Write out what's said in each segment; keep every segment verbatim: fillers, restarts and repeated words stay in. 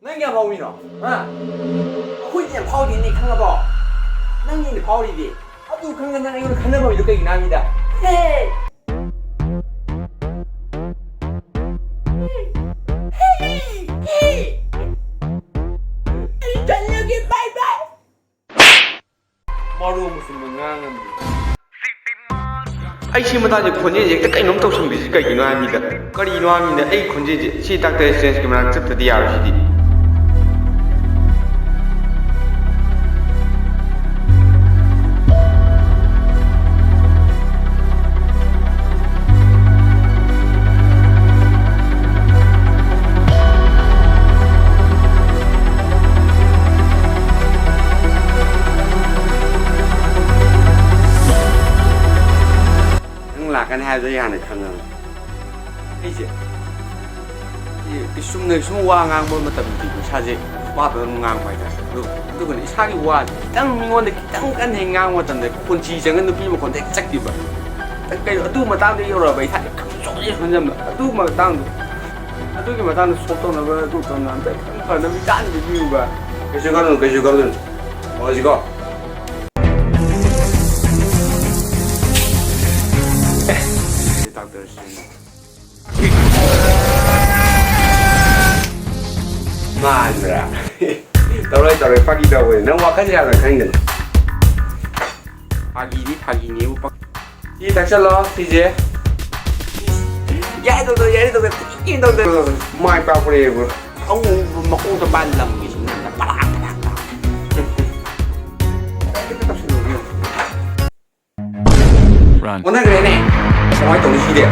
ꯅꯪ ꯌꯥꯝ ꯍꯧꯃꯤꯅꯣ? ꯍꯥ? ꯑꯩꯈꯣꯏꯗꯤ ꯌꯥꯝ ꯐꯥꯎꯗꯦꯅꯦ, ꯈꯪꯉꯕꯣ? ꯅꯪꯅꯤꯅꯦ ꯐꯥꯎꯔꯤꯗꯤ꯫ ꯑꯗꯨ ꯈꯪꯉ ꯅꯪ ꯑꯩꯉꯣꯟꯗ ꯈꯟꯅꯕ ꯍꯧꯔꯤꯗꯣ ꯀꯩꯒꯤꯅꯣ ꯍꯥꯏꯕꯅꯤꯗ? ꯍꯦ! ꯑꯩ ꯆꯠꯂꯒꯦ, bye bye! ꯃꯔꯣꯟ ꯃꯆꯨꯝꯕ ꯉꯥꯡꯉꯝꯃꯤ꯫ ꯑꯩ ꯁꯤ ꯃꯇꯥꯡꯁꯦ ꯈꯣꯟꯖꯦꯜꯁꯦ ꯍꯦꯛꯇ ꯀꯩꯅꯣꯝ ꯇꯧꯁꯤꯟꯕꯤꯁꯤ ꯀꯩꯒꯤꯅꯣ ꯍꯥꯏꯕꯅꯤꯗ? ꯀꯔꯤꯅꯣ ꯍꯥꯏꯕꯅꯤꯗ? ꯑꯩ ꯈꯣꯟꯖꯦꯜꯁꯦ ꯁꯤ ꯗꯥꯛꯇꯔ ꯁ꯭ꯇ꯭ꯔꯦꯟꯖꯀꯤ ꯃꯅꯥꯛꯇ ꯆꯠꯇꯗꯤ ꯌꯥꯔꯣꯏ ꯁꯤꯗꯤ꯫ ꯅꯪ ꯂꯥꯛꯀꯅꯤ ꯍꯥꯏꯕꯗꯣ ꯑꯩ ꯍꯥꯟꯅ ꯈꯪꯉꯕꯅꯤ꯫ ꯑꯩꯁꯦ, ꯑꯩ ꯆꯨꯝꯅ ꯁꯨꯝ ꯋꯥ ꯉꯥꯡꯕ ꯃꯇꯝꯗꯗꯤ ꯏꯁꯥꯁꯦ ꯋꯥꯗ ꯑꯗꯨꯝ ꯉꯥꯡꯕ ꯍꯥꯏꯇꯥꯔꯦ꯫ ꯑꯗꯨ, ꯑꯗꯨꯒꯅꯦ ꯏꯁꯥꯒꯤ ꯋꯥꯁꯦ ꯈꯤꯇꯪ ꯃꯤꯉꯣꯟꯗ ꯈꯤꯇꯪ ꯀꯟꯅ ꯍꯦꯛ ꯉꯥꯡꯕ ꯃꯇꯝꯗ ꯈꯣꯟꯊꯤ ꯆꯪꯉ ꯅꯨꯄꯤ ꯃꯈꯣꯟꯗ ꯍꯦꯛ ꯆꯠꯈꯤꯕ꯫ ꯀꯩꯅꯣ, ꯑꯗꯨ ꯃꯇꯥꯡꯗ ꯌꯧꯔꯛꯑꯕ ꯏꯁꯥꯁꯦ ꯈꯪ ꯁꯣꯛꯑꯦ ꯈꯟꯖꯕ꯫ ꯑꯗꯨ ꯃꯇꯥꯡꯗꯣ, ꯑꯗꯨꯒꯤ ꯃꯇꯥꯡꯗ ꯁꯣꯛ ꯇꯧꯅꯕ, ꯑꯗꯨ ꯇꯧꯅꯕ ꯑꯝꯇ ꯈꯤꯇꯪ ꯐꯅꯕ ꯏꯀꯥꯟꯗ ꯄꯤꯕꯤꯌꯨꯕ꯫ ꯀꯩꯁꯨ ꯈꯜꯂꯨꯅꯨ, ꯀꯩꯁꯨ ꯈꯜꯂꯨꯅꯨ꯫ ꯍꯧꯖꯤꯛꯀꯣ꯫ ꯗꯥꯛꯇꯔꯁꯤꯡ꯫ ꯃꯥꯟꯕ꯭ꯔꯥ? ꯇꯧꯔꯣꯏ, ꯇꯧꯔꯣꯏ, ꯐꯥꯒꯤ ꯇꯧꯕꯅꯦ꯫ ꯅꯪ ꯋꯥꯈꯜ ꯌꯥꯝꯅ ꯈꯟꯒꯅꯨ꯫ ꯐꯥꯒꯤꯗꯤ ꯐꯥꯒꯤꯅꯦꯕꯨ ꯄꯛ-, ꯁꯤ ꯊꯛꯆꯜꯂꯣ, ꯁꯤꯁꯦ꯫ ꯌꯥꯔꯦ, ꯗꯣꯛꯇꯔ, ꯌꯥꯔꯦ, ꯗꯣꯛꯇꯔ꯫ ꯊꯤꯒꯦ, ꯗꯣꯛꯇꯔ꯫ ꯃꯥꯏ ꯄꯥꯛꯄꯅꯦꯕꯨ꯫ ꯑꯉꯧꯕ ꯃꯀꯣꯛꯇ ꯄꯥꯟ ꯂꯪꯉꯤꯁꯤꯅ ꯄꯔꯥꯛ, ꯄꯔꯥꯛ, ꯄꯔꯥꯛ꯫ ꯇꯧꯁꯜꯂꯨ, ꯏꯕꯦꯝꯃ꯫ Run. ꯑꯣꯟꯅꯈ꯭ꯔꯦꯅꯦ꯫ ꯀꯃꯥꯏꯅ ꯇꯧꯅꯤ ꯁꯤꯗꯤ?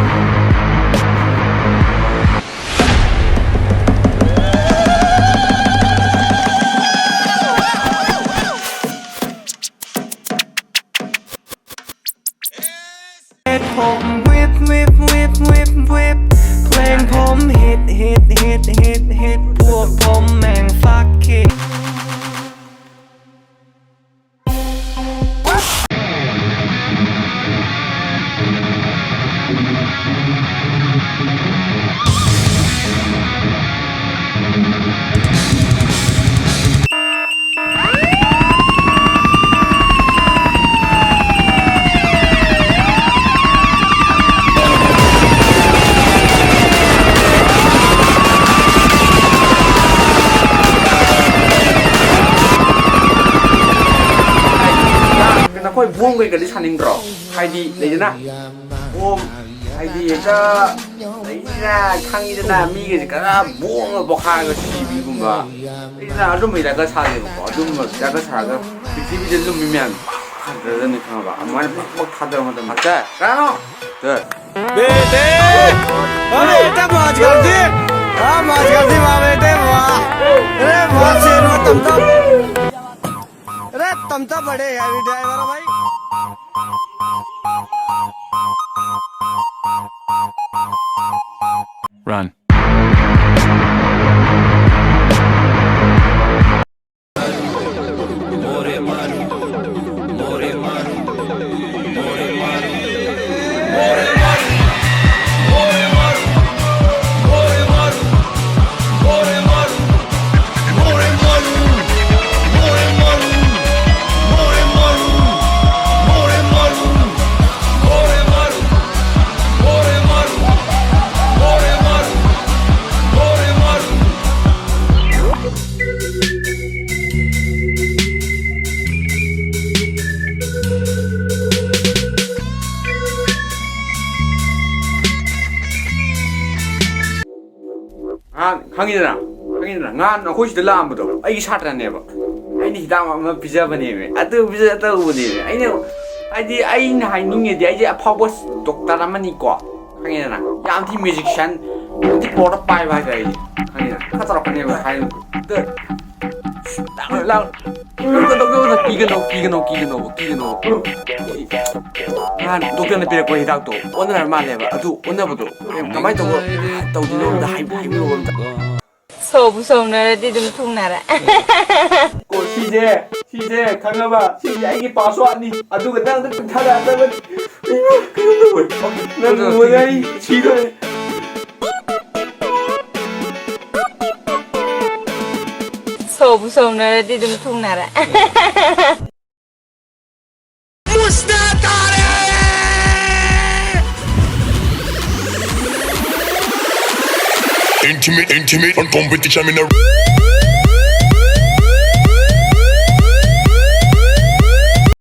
Hit home, whip, whip, whip, whip, whip. เพลงผมฮิต ฮิต ฮิต ฮิต ฮิต พวกผมแม่ง fucking ꯍꯣꯏ, ꯕꯣꯝ ꯀꯩꯀꯥꯗꯤ ꯁꯥꯅꯤꯡꯗ꯭ꯔꯣ? ꯍꯥꯏꯗꯤ ꯂꯩꯗꯅ, ꯕꯣꯝ, ꯍꯥꯏꯗꯤ ꯍꯦꯛꯇ ꯂꯩꯗꯅ, ꯈꯪꯉꯤꯗꯅ, ꯃꯤꯒꯁꯦ ꯈꯔ ꯕꯣꯝꯅ ꯄꯣꯈꯥꯏꯔꯒ ꯁꯤꯕꯤꯒꯨꯝꯕ, ꯂꯩꯗꯅ, ꯑꯗꯨꯝꯕꯒꯤ ꯇꯥꯏꯞꯇ ꯁꯥꯒꯦꯕꯀꯣ꯫ ꯑꯗꯨꯝꯕ ꯇꯥꯏꯞꯇ ꯁꯥꯔꯒ ꯄ꯭ꯔꯤꯊꯤꯕꯤꯗ ꯂꯨꯝꯃꯤ ꯃꯌꯥꯝ ꯊꯥꯗꯔꯅꯤ, ꯈꯪꯉꯕ? ꯑꯗꯨꯃꯥꯏꯅ ꯄꯛ ꯄꯛ ꯊꯥꯗꯔ ꯃꯇꯝꯗ, ꯀꯅꯥꯅꯣ? ꯁꯦ꯫ ꯕꯦꯇꯦ! अरे बेटा, मौज कर दी। हाँ, मौज कर दी, वाह बेटे, वाह। अरे, वाह, शेर, वाह, तम तो। अरे, तम तो बड़े heavy driver हो भाई। Run. ꯉꯍꯥꯟ ꯈꯪꯉꯤꯗꯅ, ꯈꯪꯉꯤꯗꯅ, ꯉꯍꯥꯟ ꯑꯩꯈꯣꯏ ꯁꯤꯗ ꯂꯥꯛꯑꯝꯕꯗꯣ ꯑꯩꯒꯤ ꯁꯥꯇ꯭ꯔꯅꯦꯕ꯫ ꯑꯩꯅ ꯍꯤꯗꯥꯛ ꯑꯃ ꯄꯤꯖꯕꯅꯦꯃꯤ, ꯑꯗꯨ ꯄꯤꯖ ꯇꯧꯕꯅꯦꯃꯤ꯫ ꯑꯩꯅ, ꯍꯥꯏꯗꯤ, ꯑꯩꯅ ꯍꯥꯏꯅꯤꯡꯉꯤꯗꯤ, ꯑꯩꯁꯦ ꯑꯐꯥꯎꯕ ꯗꯣꯛꯇꯔ ꯑꯃꯅꯤꯀꯣ, ꯈꯪꯉꯤꯗꯅ, ꯌꯥꯝ ꯊꯤ ꯃ꯭ꯌꯨꯖꯤꯛꯁꯤꯌꯥꯟ, ꯌꯥꯝ ꯊꯤ ꯄꯋꯥꯔꯗ ꯄꯥꯏꯕ ꯍꯥꯏꯇꯥꯔꯦ ꯑꯩꯁꯦ, ꯈꯪꯉꯤꯗꯅ, ꯈꯔ ꯇꯧꯔꯛꯀꯅꯦꯕ ꯍꯥꯏ꯫ ꯀꯤꯒꯅꯣ, ꯀꯤꯒꯅꯣ, ꯀꯤꯒꯅꯣ, ꯀꯤꯒꯅꯣ꯫ ꯅꯍꯥꯟ ꯗꯣꯛꯇꯔꯅ ꯄꯤꯔꯛꯄ ꯍꯤꯗꯥꯛꯇꯣ ꯑꯣꯟꯅꯔ ꯃꯥꯜꯂꯦꯕ꯫ ꯑꯗꯨ ꯑꯣꯟꯅꯕꯗꯣ ꯀꯃꯥꯏꯅ ꯇꯧꯕ ꯇꯧꯗꯣꯏꯅꯣ ꯑꯝꯇ ꯍꯥꯏ-, ꯍꯥꯏꯕꯤꯔꯛꯑꯣ ꯑꯝꯇ꯫ ꯁꯧꯕ ꯁꯧꯅꯔꯗꯤ ꯑꯗꯨꯝ ꯊꯨꯡꯅꯔꯦ꯫ ꯀꯣ, ꯁꯤꯁꯦ, ꯁꯤꯁꯦ ꯈꯪꯉꯕ? ꯁꯤꯁꯦ ꯑꯩꯒꯤ ꯄꯥꯁꯋꯥꯔꯗꯅꯤ꯫ ꯑꯗꯨꯒ ꯅꯪ ꯑꯗꯨꯝ ꯄꯤꯊꯔꯛꯑꯗꯕꯅꯤ꯫ ꯏꯃꯥ, ꯀꯩꯅꯣ ꯇꯧꯋꯦ꯫ ꯅꯪ ꯎꯕꯗ ꯑꯩ ꯁꯤꯗꯣꯔꯦ꯫ ꯁꯧꯕꯨ ꯁꯧꯅꯔꯗꯤ ꯑꯗꯨꯝ ꯊꯨꯡꯅꯔꯦ꯫ Intimate, intimate, on competition in a